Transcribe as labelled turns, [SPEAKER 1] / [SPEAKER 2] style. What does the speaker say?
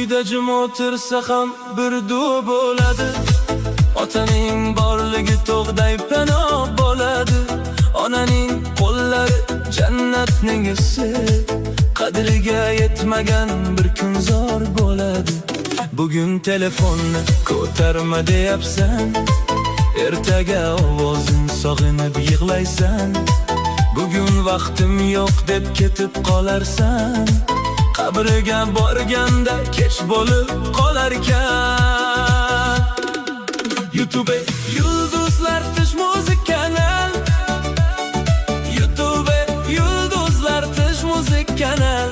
[SPEAKER 1] Uyda jim o'tirsa ham bir duo bo'ladi. Otaning borligi tog'day panoh bo'ladi. Onaning qo'llari jannatning isi. Qadriga yetmagan bir kun zor bo'ladi. Bugun telefonni ko'tarma deyapsan, ertaga ovozin sog'inib yig'laysan. Bugun vaqtim yo'q deb ketib qolarsan, qabriga borganda kech bo'lib qolarkan. YouTube Yulduzlar Tish Music kanal. YouTube Yulduzlar Tish Music kanal.